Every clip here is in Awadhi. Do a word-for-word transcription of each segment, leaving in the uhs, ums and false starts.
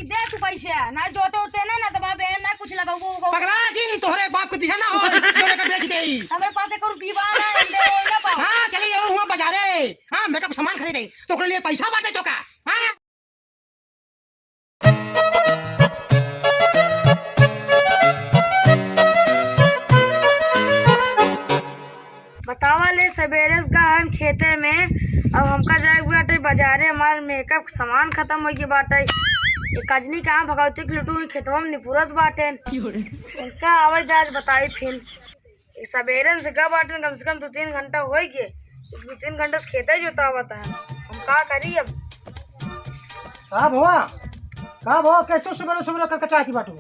दे तू पैसे, ना जोते होते ना, ना दवा बहन, ना कुछ लगाऊ, वो, वो। पगला जी, तोहरे बाप के दिया ना हो, जोते के बेच देई। हमरे पास एक रुपया बा ना, हम दे ना पाओ। हाँ, चली जाओ हुआ बाजारे, हाँ, मेकअप सामान खरीदे, तो ओकरे लिए पैसा बाटे तो का? हाँ? बतावा ले, सबेरे से गहन खेते में, अब हमका जाए के बाटे बाजारे, हमार मेकअप सामान खत्म हो गए बाटे। ये कजनी कहाँ भगवती के लुटू खेतवा में निपुरत बाटे। इनका आवे जाए बताई फिर। ये सबेरे से गए बाटे, कम से कम दो तीन घंटा हो गए, दो तीन घंटा से खेते जोतावत है, हम का करी अब? का भवा, का भवा, कैसे सुबह सुबह कचकचाती बाटू?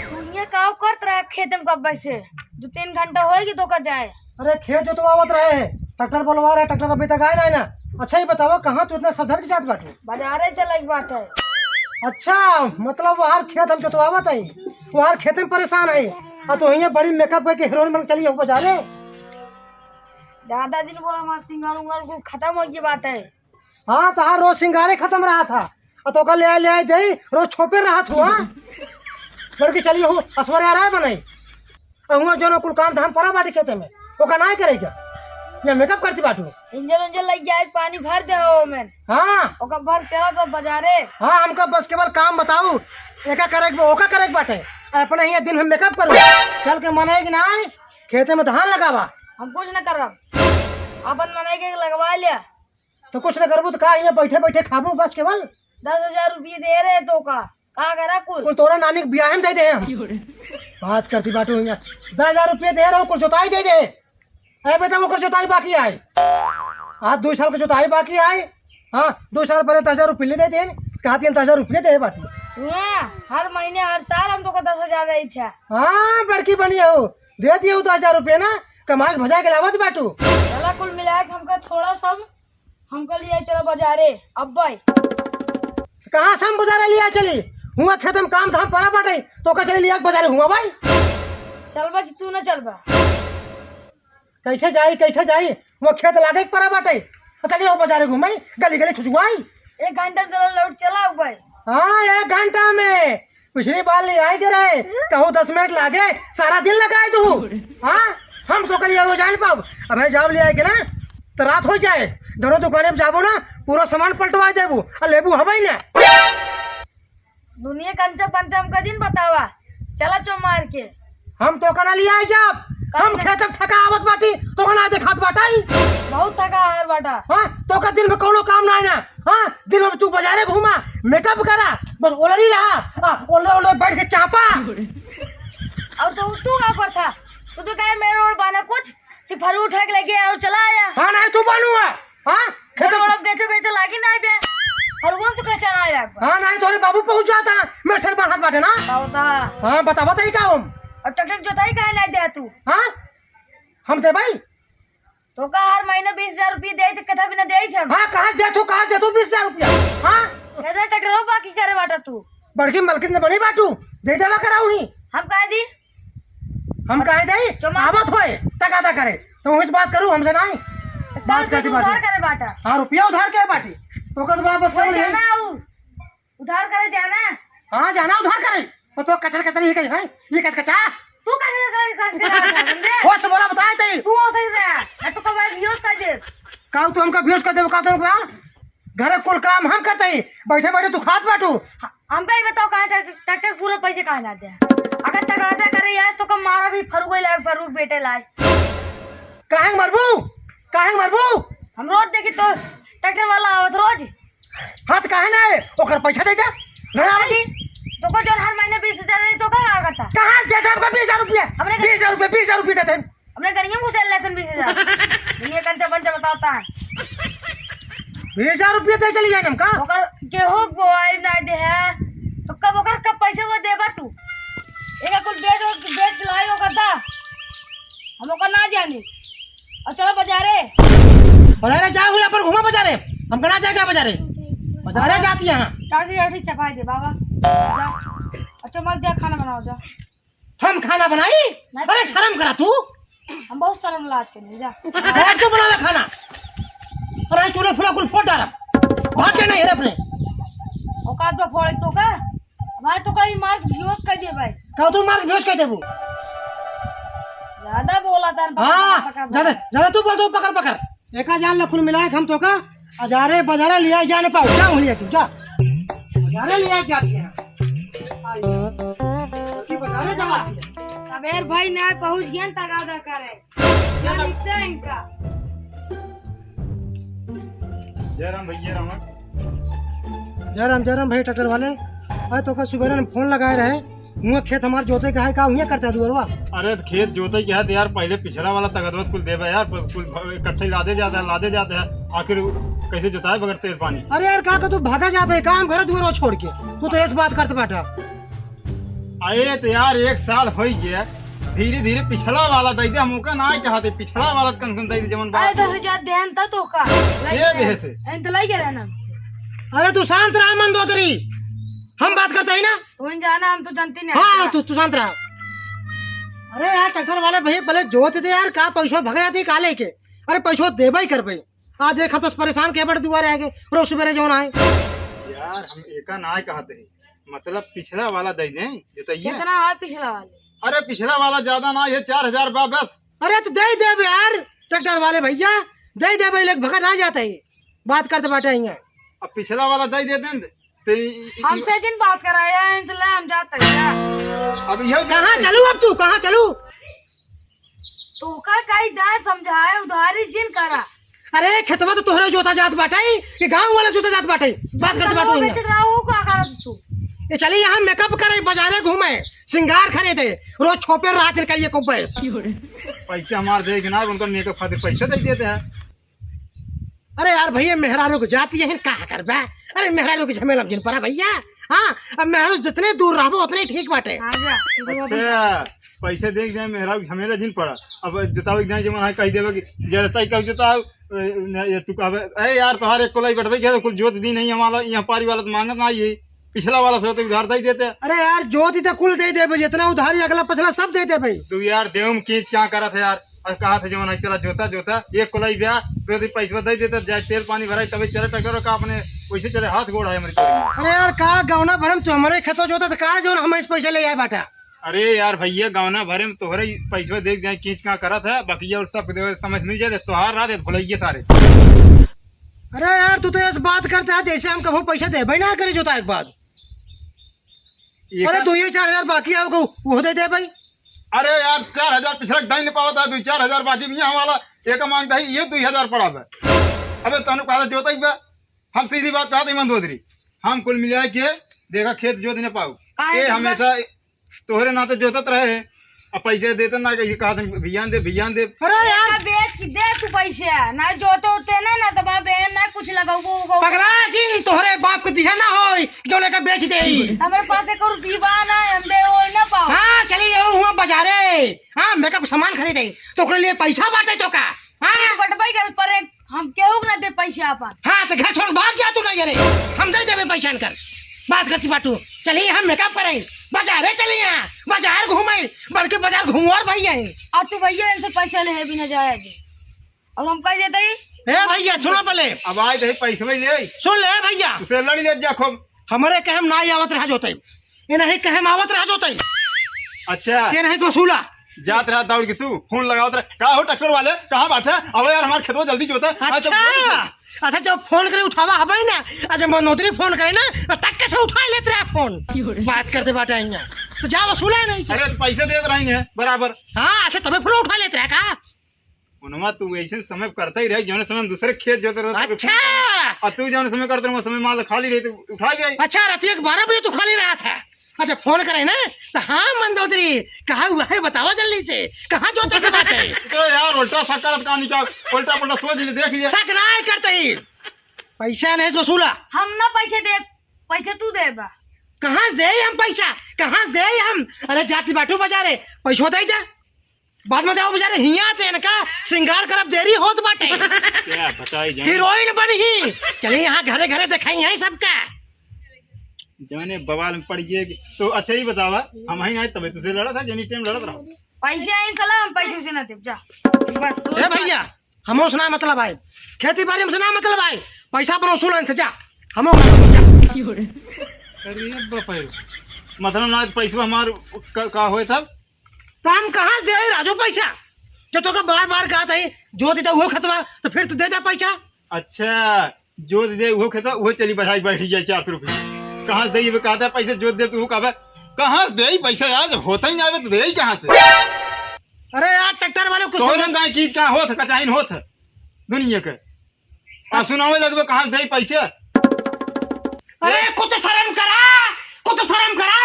दुनिया का करत रहा खेत में कब से, दो तीन घंटा होएगी तो का जाए। अरे खेत जोतवावत रहे, ट्रैक्टर बोलवा रहे, ट्रैक्टर अभी तक आए ना, ना। अच्छा ही बतावा, कहाँ तू इतना सर धर के जात बाटू? बाजारे चले के बात है। अच्छा, मतलब वहार खेत हम जोतवावत है, वहार खेत में परेशान है, आ तो हियाँ बड़ी मेकअप करके हीरोइन बन के चली हो बाजारे। दादाजी ने बोला हमारा सिंगार उंगार को खत्म हो गई बात है। हाँ, तहार रोज सिंगारे खत्म रहा था। आ तोका ले आए, ले आए देई, रोज छोपे रहा था, हाँ? लड़की चली हो, असवरे आ रहा है बनाई। आ हुआ जो कुल काम धाम पड़ा बाटी खेते में, ओका नाय करे क्या? या मेकअप करती बाटू? इंजन उंजन लग गया है, पानी भर दे हो में। हाँ। ओका भर चला तो बाजारे। हाँ, हमका बस केवल काम बताऊ, एका करे के बा, ओका करे के बाटे। अपने हियाँ दिन में मेकअप करू, चल के मनाई कि नाय, खेते में धान लगावा। हम कुछ न करब, अपन मनाई के लगवा लिया। तो कुछ न करबू तो का, हियाँ बैठे बैठे खाबू बस केवल? दस हजार रुपये दे रहे तो का, का करा कुल? कुल तोरा नानी के बियाहे में दे दे हम। बात करती बाटू हियाँ, दस हजार रुपये दे रहो, कुल जोताई दे दे। अरे बेटा, ओकर जोताई बाकी आए, आज दो साल के जोताई बाकी आए। हाँ, दो साल पहले दस हजार रुपये ले दे देन, कहा दिया दस हजार रुपये दे बाटी। हाँ, हर महीने हर साल हम तोका दस हजार रही थे। हाँ, बड़की बनी हो, दे दिए हो दस हजार रुपये ना, कमाई के भजाई के लावत बाटू। चला कुल मिला के हमका थोड़ा सब हमका लिया चला बाजारे, अब भाई। कहाँ से हम बाजारे लिया चली? हुआ खेत में काम धाम पड़ा बाटे, तो का चली लिया के बाजारे हुआ भाई? चलबा कि तू ना चलबा? कैसे जाई, कैसे जाई? हुआ खेत लागे के पड़ा बाटे, तो चली हो बाजारे घूमाई, गली गली छुछुआई। एक घंटा चला लौट चला भाई। हाँ, एक घंटा में पिछली बार ले आए के रहे, कहू दस मिनट लागे, सारा दिन लगाए दू। हाँ, हम तो कल वो जान पाओ। अबे जब ले आए के ना, तो रात हो जाए, दोनों दुकाने पे जाबो ना, पूरा सामान पलटवा देबू, आ लेबू हबई ना। दुनिया कंचा पंचा हमका दिन बतावा, चला चो मार के। हम तो कना ले आए जब, हम काहे? खेत में थका आवत बाटी, तो कना देखात बाटाई। बहुत थका हार बाटा। हाँ, तो का दिन में कोनो काम ना है ना, हाँ, दिन में तू बाजारे घूमा, मेकअप करा, बस ओलरी रहा, आ, ओलरे ओलरे बैठ के चापा। और तो तू का करता? तू तो कहे मेरे ओर बाना कुछ, सिर्फ फरू उठा के लेके और चला आया। हाँ, नहीं तू बानू है, हाँ, मेरे खेत ओर अब बेचे बेचे लागी नहीं बे, फरू तो कैसे ना आया? हाँ, नहीं तोरे बाबू पहुँच जाता, मेरे सर बाहर बाटे ना। बताओ ता। हाँ, बतावा तो ही का हम। और ट्रैक्टर जोताई काहे नहीं दे तू? हाँ, हम दे भाई। तो का हर महीने बीस हजार रुपये दे, तो कथा भी ना दे थे हम। हाँ, कहाँ से दे तू, कहाँ से दे तू बीस हजार रुपया? हाँ? कहते ट्रैक्टरों बाकी करे बाटा तू। बड़की मलकिन ने बनी बाटू, दे देवा कराऊ ही। हम काहे दी? हम काहे दे? चुमा। आवत होए, तकादा करे। तो उस बात करू, हमसे नहीं। बात करती तू बाटू। उधार करे बाटा। हाँ, रुपया उधार के बाटी। तो कद वापस वो करो जाना नहीं। आऊ। उधार करे जाना। हाँ, जाना उधार करे। वो तो कचर कचर ही कही है। ये कच कचा। तू कहे कहे कहे कहे समझे? होश से बोला बताए तई। तू होश से रहा। मैं तो कब व्यूज कर दे। का तू हमका व्यूज कर दे, का तुमका? घरे कुल काम हम करते ही। बैठे बैठे तू खात बाटू। हमका ही बताओ कहाँ ट्रैक्टर, ट्रैक्टर पूरा पैसे कहाँ लाते हैं? अगर तकादा करे आज तो कम मारा भी फरूक ही लाए, फरूक बेटे लाए। काहे मरबू? काहे मरबू? हम रोज देखी तो ट्रैक्टर वाला आवत रोज। हाँ, तो काहे ना आए? ओकर पैसा दे दे। ना आवे। अभी तो को जोन हर महीने बीस हजार रही, तो का, का करता? कहाँ से देता हमका बीस हजार रुपया? हमरे घर बीस हजार रुपया, बीस हजार रुपया देते हैं। हमरे गड़िया में घुसेल लेते हैं बीस हजार। ये कंचा पंचा बताता है। बीस हजार रुपया दे चली जाए हमका। ओकर गेहूं बोआई ना दे है, तो कब ओकर कब पैसे वो देबा तू? एका कुल बेच, बेच लाई ओकर दा। हम ओकर ना जानी। और चलो बाजारे। बाजारे जाओ, हुई अपन घूमा बाजारे। हमका ना जाएगा बाजारे। बाजारे जाती है। टाटी, टाटी चपाई दे बाबा। जा। अच्छा, मत जा, खाना बनाओ, जा। हम खाना बनाई? नहीं। अरे, शर्म करा तू। हम बहुत शर्म लाज के नहीं जा। बैठ के बनावे खाना। अरे, चूल्हे फुला कुल फोड़ डाला। भाग के नहीं है अपने। औकात बा फोड़े तोका? भाई तोका ई मार बेहोश कर दिए भाई। का तू मार बेहोश कर देबू? ज्यादा बोला था, पकड़, हाँ, पकड़, पकड़, ज्यादा, पकड़। ज्यादा तू बोल दो, पकड़, पकड़। एका जान ला कुल मिलाए हम तोका, हजारे बजारे लिया जाने पाओ, जा वहीं तू, जा। हजारे लिया जाते हैं। आई, कि बजारे जमा। सबेर भाई ना पहुँच गया, तगादा करे। जय राम भैया, राम। जय राम, जय राम भैया ट्रैक्टर वाले। अरे तोका सुबेरे हम फोन लगाए रहे, हुआ खेत हमार जोते का है, का हुआ करता है दुअरवा? अरे तो खेत जोते के है तो यार पहले पिछड़ा वाला तगदवत कुल देबे यार, प-, कुल भ-, इकट्ठे लादे जाता है, लादे जाता है, आखिर कैसे जोताए बगैर तेल पानी? अरे यार का, का तू भागा जाता है काम घर दुअरवा छोड़ के, तू तो ऐसे बात करते बैठा। अरे तो यार एक साल हो गया, धीरे धीरे पिछला वाला दे दे, हम ओका ना कहते, पिछला वाला कम से कम दे दे, जवन बात अरे दस हजार देहन त तोका। दे दे से। एन त लाई गया ना। अरे तू शांत रहा मंदोदरी, हम बात करते ही ना। तू ही जाना, हम तो जानते नहीं। हाँ, तू, तू शांत रहा। अरे यार ट्रैक्टर वाले भैया पहले जोत दे यार, का पैसा भगा जाते का लेके? अरे पैसा देबे ही करबे। आज एक हफ्ता से परेशान के बड़ दुआरे आके, रोज सुबेरे जौन आए। यार हम एका ना कहते ही, मतलब पिछला वाला दे दें, जोतइया। कितना है पिछला वाले? अरे पिछला वाला ज्यादा ना, ये चार हजार बा बस। अरे तो दे देबे यार, ट्रैक्टर वाले भैया, दे देबे, लेके भगा ना जाता ही, बात करते बाटे यहाँ। अब पिछला वाला दे देते हैं, तो ई-, ई-, हमसे जिन बात कराया है, इनसे ले हम जाते हैं। अब यह कहाँ चलू अब तू, कहाँ चलू? तोका कई दान समझाए, उधारी जिन करा। अरे खेतवा तो तोहरे जोता जात बाटे कि गाँव वाला जोता जात बाटे? बात करते बाटू बेच रहा हूँ, का करत तू? ये चली यहाँ मेकअप करे, बाजारे घूमे, सिंगार खरीदे, रोज छोपे रात दिन करिए को पैसा। पैसे हमार दे के ना, उनका मेकअप खातिर पैसे दे देते हैं। अरे यार भैया, मेहरारू के जाति यही का करबे? अरे मेहरारू के झमेला में जिन पड़ा भैया। हाँ, अब मेहरारू जितने दूर रहबो उतने ठीक बाटे। अच्छा, पैसे देख जाए, मेहरारू के झमेला जिन पड़ा। अब जोतावे के जाए, जवन है कह देबे कि जरता ही कब जोताओ, ए, न, ये तू कहबे, "ए यार, तोहार एक कोलाई बटवे गया, तो कुल जोत दी नहीं, हमारा यहाँ पारी वाला तो मांगत ना, ये पिछला वाला से तो उधार दे देते।" अरे यार, जोत ही तो कुल दे देबे, जितना उधारी अगला पिछला सब दे देबे। तू यार, देव में कीच क्या करत है यार? और कहा था जवन है, "चला जोता, जोता, एक कोलाई ब्याह, तो यदि पैसा दे देता, जाए तेल पानी भराई, तबे चले ट्रैक्टर का अपने, वैसे चले हाथ गोड़ है हमारे चले।" अरे यार, का गौना भरम तू हमारे खेतो जोता तो का जवन हम इस पैसा ले आए बाटा? अरे यार भैया, गौना भरे में तोहरे ही पैसा देख जाए, कीच का करत है, बाकी ये और सब दे समझ मिल जाए, तोहार रात है भुलैये सारे। अरे यार, तू तो ऐसे बात करता है जैसे हम कभू पैसा देबे ना करे जोता एक बात। ये अरे का दो ये चार हजार बाकी आओ को, वो दे दे भाई। अरे यार, चार हजार पिछला दे नहीं पावत है, दो चार हजार बाकी भी है हमारा, एक मांगता है, ये दो हजार पड़ा बे। अबे तनु कहा जोता ही बे, हम सीधी बात कहा था मंदोदरी, हम कुल मिला के देखा खेत जोत न पाऊ। काहे ये जोतबा? हमेशा तोहरे नाते जोतत रहे हैं, अब पैसे देते ना, ये कहा था भियान दे, भियान दे। अरे यार, एका बेच के दे तू पैसे, ना जोते होते ना, ना दबा बे, ना कुछ लगाऊ, वो, वो। पगला जिन, तोहरे बाप के दिया ना होई, जौन एका बेच दे। हमारे पास एक रुपया बा ना, हम दे वो ना पाओ। हाँ, चली जाओ हुआ बाजारे, हाँ, मेकअप सामान खरीदे, तो ओकरे लिए पैसा बाटे तो का? हाँ? बटवाई कर पर एक हम केहू के ना दे पैसा आपन। हाँ, तो घर छोड़ भाग जा तू ना, ये रे। हम दे देबे पैसा इनकर। बात करती बाटू। चली हम मेकअप करे। बाजारे चली यहाँ। बाजार घूमे। बड़के बाजार घूमो और भैया है। आ तू भैया इनसे पैसा ले है बिना जाया जी। और हम कह देते ही। ए भैया, सुनो पहले। अब आए तो पैसे ले। सुन ले भैया। उसे लड़ी ले जा खूब। हमारे कहे में ना आवत रहा जोते। ये नहीं कहे में आवत रहा जोते। अच्छा। ये नहीं तो वसूला। जात रहा दौड़ के तू, फोन लगावत रहा, "का हो ट्रैक्टर वाले, कहाँ बाटे? अबे यार, हमार खेतवा जल्दी जोता।" आज तो अच्छा, अच्छा, जब फोन करे उठावा हबे ना, आज मंदोदरी फोन करे ना, तो तक से उठा लेत रहा फोन। बात करते बाटे यहाँ। तो जा वसूला नहीं से। अरे, तो पैसे देत रही है बराबर। हाँ, अच्छा, तबे फोन उठा लेत रहा का? उनमा तू ऐसे समय करता ही रहे, जौने समय हम दूसरे खेत जोते रहते। अच्छा। और तू जौने समय करते रहे, वो समय मान लो खाली रही, तो उठा गई। अच्छा, रात एक बारह बजे तू खाली रहा था। अच्छा, फोन करे ना, तो हाँ, मंदोदरी, कहाँ हुआ है, बतावा जल्दी से, कहाँ जोते के बात है? तो यार, उल्टा शक करत कहानी का, उल्टा पुल्टा सोच ले, देख लिया। शक ना है करते ही। पैसा नहीं वसूला। हम ना पैसे दे, पैसे तू दे बा। कहाँ से दे हम पैसा? कहाँ से दे हम? अरे, जाती बाटू बाजारे, पैसो दे दे। बाद में जाओ बेचारे हियाँ ते इनका श्रृंगार करब देरी होत बाटे। क्या बताई जाए? हीरोइन बनी ही। चली यहाँ घरे घरे देखाई है सबका। जौने बवाल में पड़ गए कि, तो अच्छा ही बतावा, हम ही नहीं तबे तुझसे लड़ा था, जेनी टाइम लड़त रहो। पैसे आई साला, हम पैसे उसे ना देब, जा। बस, ए भैया, हमो से ना मतलब आए, खेती बाड़ी में से ना मतलब आए, पैसा बनो सुलन से जा, हमो से ना मतलब, जा। अरे बाप रे। मतलब ना पैसवा हमार क-, का होए तब? तो हम कहाँ से देई राजू पैसा? जो तोके बार बार कहत हई, जोत दे उहो खेतवा, तो फिर तू दे दे पैसा। अच्छा, जोत दे उहो खेतवा, उहो चली बजाई बैठ जाए चार सौ रुपये। कहाँ से देई, कहत है पैसा, जोत दे तू कहबे, कहाँ से देई पैसा यार, जब होता ही ना आवे तो देई कहाँ से? अरे यार, ट्रैक्टर वाले कुछ तोरे समझ गाय कीज कहाँ होत है, कचाइन होत है दुनिया के। आ सुनावे लगबे कहाँ से देई पैसे? अरे कुछ शर्म करा, कुछ शर्म करा।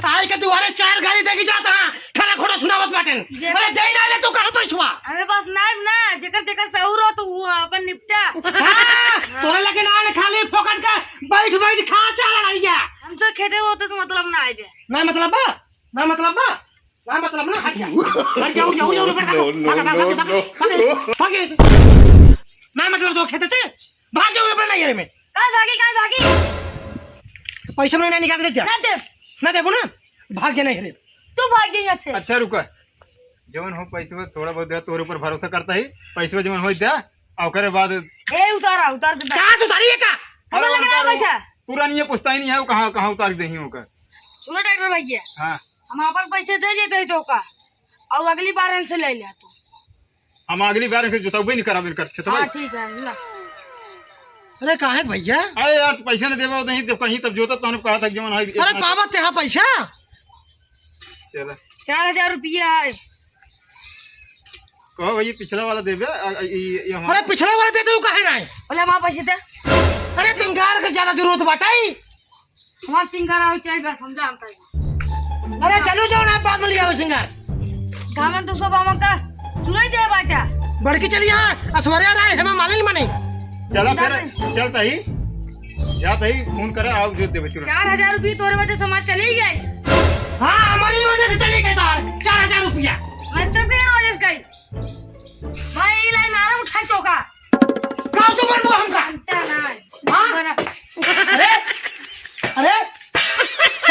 आए के दुआरे चार गाली देके जाता है, खरा खोटा सुनावत बाटेन। जे- अरे देई ना ले तू कहाँ पैसवा? अरे बस नाइब ना, जेकर जेकर सहूर हो तो वो अपन निपटा। हाँ, तोरे लगे ना आने खाली फोकट का बैठ बैठ खा चाला रहिया। हमसे खेते होते तो मतलब ना आइबे। ना मतलब बा, ना मतलब बा। ना मतलब ना, हट जा। हट जा, उठ जा, उठ जा, उठ जा, भाग, भाग, भाग, भाग, भाग, भाग, भाग, भाग। ना मतलब तो खेते से, भाग जाओ, अपना नहीं रे में। काहे भागी, काहे भागी? तो पैसा मैंने निकाल के दे दिया। ना दे। ना देबो ना, भाग जा नहीं रे। तू भाग जा यहाँ से। अच्छा रुका, जवन हो पैसा थोड़ा बहुत दे, तोरे ऊपर भरोसा करता ही, पैसा जवन हो दे, और ओकरे बाद ए उतारा, उतार दे। कहाँ से उतारी है का? हमें अरे लग रहा है उतारो। पैसा। पुरानी ये पुश्ता ही नहीं है, वो कहाँ, कहाँ उतार देही ओकर। सुनो डॉक्टर भैया, हाँ। हम अपन पैसे दे देते हैं तो का, और अगली बार हमसे ले ले तू। हम अगली बार हमसे जोतबे नहीं कराबे कर खेतबे। हाँ, ठीक है, ला। अरे काहे भैया? अरे यार, तू पैसे न देबो नहीं तो कहीं तब जोतत तहन कहा था जवन है अरे इतना। पावत ते हाँ पैसा? चला। चार हजार रुपया है। कहो भैया, पिछला वाला देबे, आ, आ, ई, ई हमारा अरे पिछला वाला दे दो, काहे नहीं? बोले हमारा पैसे दे। अरे सिंगार के ज्यादा जरूरत बाटे। हमार सिंगार आवे चाहिए, बस हम जानता है। अरे चलो जाओ ना, बाद में लियावे सिंगार। गावन तो सब हमका चुराई दे बाटा। बड़की चली यहाँ, असवरिया राय हेमा मालिन मने। चला फिर, जाते। चलता ही, जाता ही फोन करे, आओ जो देबे चुरा। चार हजार रुपये तोरे वजह से हमार चली गई। हाँ, हमारी वजह से चली गई तार चार हजार रुपया। मतलब के वजह से गई। भाई, ई लाई मारा उठाई तो का? का तू बनबो हमका? जानता ना। हाँ? बना। अरे, अरे,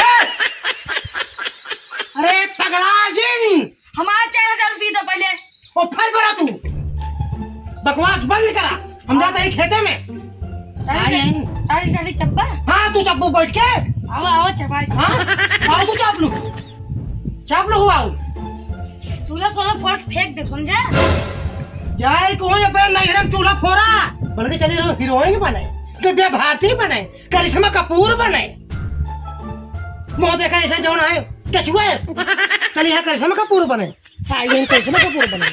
ए! अरे पगला जिन! हमार चार हजार रुपये दो पहले। ओ, फिर बना तू। बकवास बंद करा। हम जाते हैं खेते में। तारी, आई, आई। तारी, तारी चप्पा? हाँ, तू चप्पू बैठ के। आओ, आओ, चपाई। हाँ? आओ तू चाप लू। चाप लू, आओ। चूल्हा सोलह फट फेंक दे, समझा? जाए को अपने नैहर में चूल्हा फोरा। बन के चली रहो, हीरोइन बने, दिव्या भारती बने, करिश्मा कपूर बने। मुँह देखा ऐसे जौन है, कछुआ है। चल यहाँ करिश्मा कपूर बने। आई करिश्मा कपूर बने।